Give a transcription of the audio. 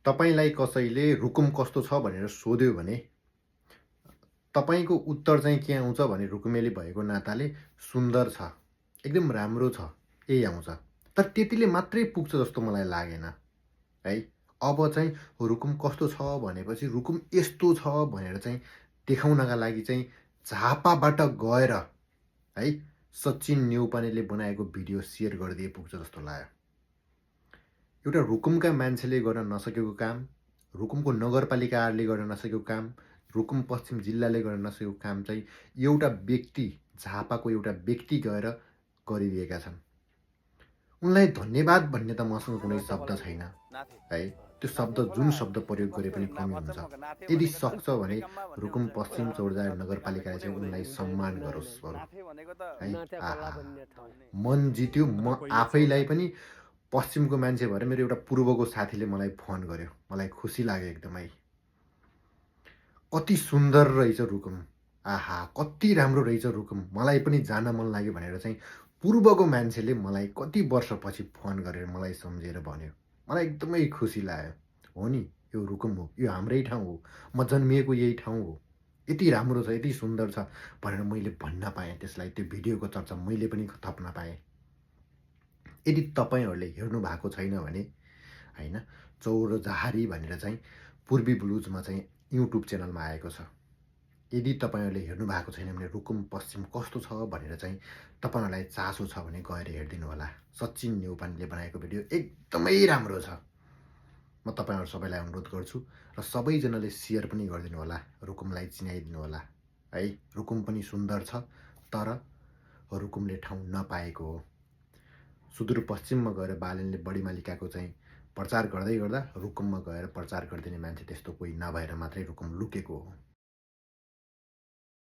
तपाईलाई कसैले रुकुम कस्तो छ भनेर सोध्यो भने तपाईको उत्तर चाहिँ के आउँछ भने रुकुमेली भएको नाताले सुन्दर छ, एकदम राम्रो छ, यही आउँछ। तर त्यतिले मात्रै पुग्छ जस्तो मलाई लागेन है। अब चाहिँ रुकुम कस्तो छ भनेपछि रुकुम यस्तो छ भनेर चाहिँ देखाउनका लागि चाहिँ झापाबाट गएर है सचिन न्यौपानेले बनाएको भिडियो सेयर गरिदिए पुग्छ जस्तो लाग्यो। एउटा रुकुमका मान्छेले गर्न नसकेको काम, रुकुमको नगरपालिकाहरूले गर्न नसकेको काम, रुकुम पश्चिम जिल्लाले गर्न नसकेको काम चाहिँ एउटा व्यक्ति, झापाको एउटा व्यक्ति गएर गरिदिएका छन्। उनलाई धन्यवाद भन्ने त मसँग कुनै शब्द छैन है। त्यो शब्द जुन शब्द प्रयोग गरे पनि कमी हुन्छ। यदि सक्छ भने रुकुम पश्चिम चौरजार नगरपालिकाले चाहिँ उनलाई सम्मान गरोस् बरु है। मन जित्यो। म आफैलाई पनि पश्चिमको मान्छे भएर मेरो एउटा पूर्वको साथीले मलाई फोन गर्यो, मलाई खुसी लाग्यो एकदमै। कति सुन्दर रहेछ रुकुम, आहा कति राम्रो रहेछ रुकुम, मलाई पनि जान मन लाग्यो भनेर चाहिँ पूर्वको मान्छेले मलाई कति वर्षपछि फोन गरेर मलाई सम्झेर भन्यो। मलाई एकदमै खुसी लाग्यो। हो नि, यो रुकुम हो, यो हाम्रै ठाउँ हो, म जन्मिएको यही ठाउँ हो, यति राम्रो छ, यति सुन्दर छ भनेर मैले भन्न पाएँ। त्यसलाई त्यो भिडियोको चर्चा मैले पनि थप्न पाएँ। यदि तपाईँहरूले हेर्नु भएको छैन भने हैन, चौरजहारी भनेर चाहिँ पूर्वी ब्लुजमा चाहिँ युट्युब च्यानलमा आएको छ। यदि तपाईँहरूले हेर्नु भएको छैन भने रुकुम पश्चिम कस्तो छ भनेर चाहिँ तपाईँहरूलाई चासो छ भने गएर हेरिदिनु होला। सचिन न्यौपानेले बनाएको भिडियो एकदमै राम्रो छ। म तपाईँहरू सबैलाई अनुरोध गर्छु र सबैजनाले सेयर पनि गरिदिनु होला, रुकुमलाई चिनाइदिनु होला है। रुकुम पनि सुन्दर छ, तर रुकुमले ठाउँ नपाएको हो। सुदूरपश्चिममा गएर बालनले बढी मालिकाको चाहिँ प्रचार गर्दै गर्दा रुकुममा गएर प्रचार गरिदिने मान्छे त्यस्तो कोही नभएर मात्रै रुकुम लुकेको हो।